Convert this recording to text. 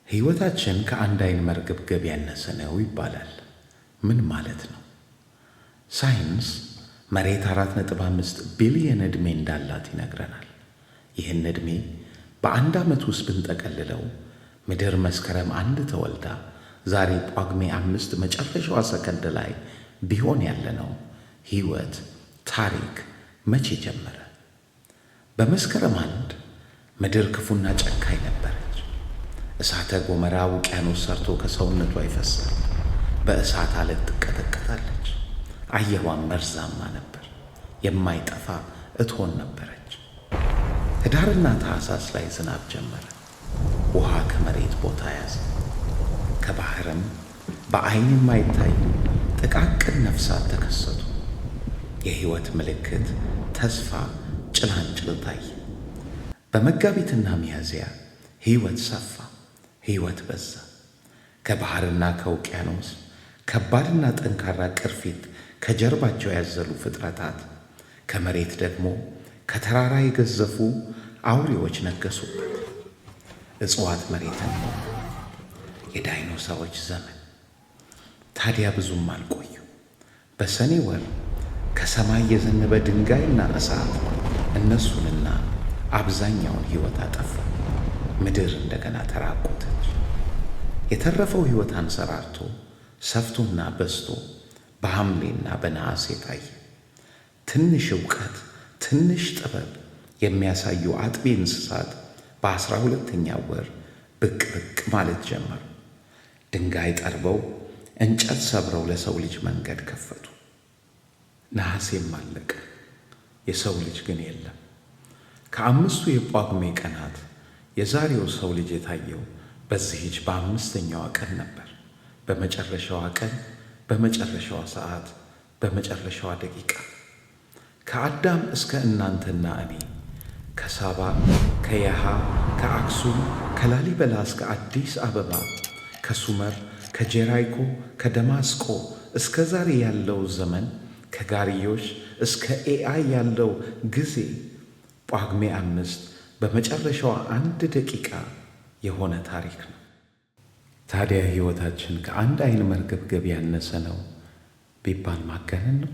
ሕይወታችን ከአንድ አይን መርገብገብ ያነሰ ነው ይባላል። ምን ማለት ነው? ሳይንስ መሬት 4.5 ቢሊየን ዕድሜ እንዳላት ይነግረናል። ይህን ዕድሜ በአንድ ዓመት ውስጥ ብንጠቀልለው ምድር መስከረም 1 ተወልዳ ዛሬ ጳጉሜ 5 መጨረሻዋ ሰከንድ ላይ ቢሆን ያለነው ሕይወት ታሪክ መቼ ጀመረ? በመስከረም 1 ምድር ክፉና ጨካኝ ነበረች። እሳተ ገሞራ ውቅያኖስ ሰርቶ ከሰውነቷ ይፈሳል። በእሳት አለት ትቀጠቀጣለች። አየሯን መርዛማ ነበር። የማይጠፋ እቶን ነበረች። ህዳርና ታኅሳስ ላይ ዝናብ ጀመረ። ውሃ ከመሬት ቦታ ያዘ። ከባህርም በአይን የማይታዩ ጥቃቅን ነፍሳት ተከሰቱ። የሕይወት ምልክት ተስፋ ጭላንጭል ታየ። በመጋቢትና ሚያዝያ ሕይወት ሰፋ፣ ሕይወት በዛ። ከባህርና ከውቅያኖስ ከባድና ጠንካራ ቅርፊት ከጀርባቸው ያዘሉ ፍጥረታት፣ ከመሬት ደግሞ ከተራራ የገዘፉ አውሬዎች ነገሱበት። እጽዋት መሬትን ሞሉ። የዳይኖሰሮች ዘመን ታዲያ ብዙም አልቆዩ። በሰኔ ወር ከሰማይ የዘነበ ድንጋይና እሳት እነሱንና አብዛኛውን ሕይወት አጠፋ። ምድር እንደገና ተራቆተች። የተረፈው ሕይወት አንሰራርቶ ሰፍቶና በዝቶ በሐምሌና በነሐሴ ታየ። ትንሽ ዕውቀት፣ ትንሽ ጥበብ የሚያሳዩ አጥቢ እንስሳት በ12ኛ ወር ብቅ ብቅ ማለት ጀመሩ። ድንጋይ ጠርበው እንጨት ሰብረው ለሰው ልጅ መንገድ ከፈቱ። ነሐሴም አለቀ፣ የሰው ልጅ ግን የለም። ከአምስቱ የጳጉሜ ቀናት የዛሬው ሰው ልጅ የታየው በዚህች በአምስተኛዋ ቀን ነበር። በመጨረሻዋ ቀን፣ በመጨረሻዋ ሰዓት፣ በመጨረሻዋ ደቂቃ። ከአዳም እስከ እናንተና እኔ፣ ከሳባ፣ ከየሃ፣ ከአክሱም፣ ከላሊበላ እስከ አዲስ አበባ፣ ከሱመር፣ ከጀራይኮ፣ ከደማስቆ እስከ ዛሬ ያለው ዘመን፣ ከጋርዮሽ እስከ AI ያለው ጊዜ ጳጉሜ 5 በመጨረሻዋ አንድ ደቂቃ የሆነ ታሪክ ነው። ታዲያ ሕይወታችን ከአንድ አይን መርገብገብ ያነሰ ነው ቢባል ማጋነን ነው?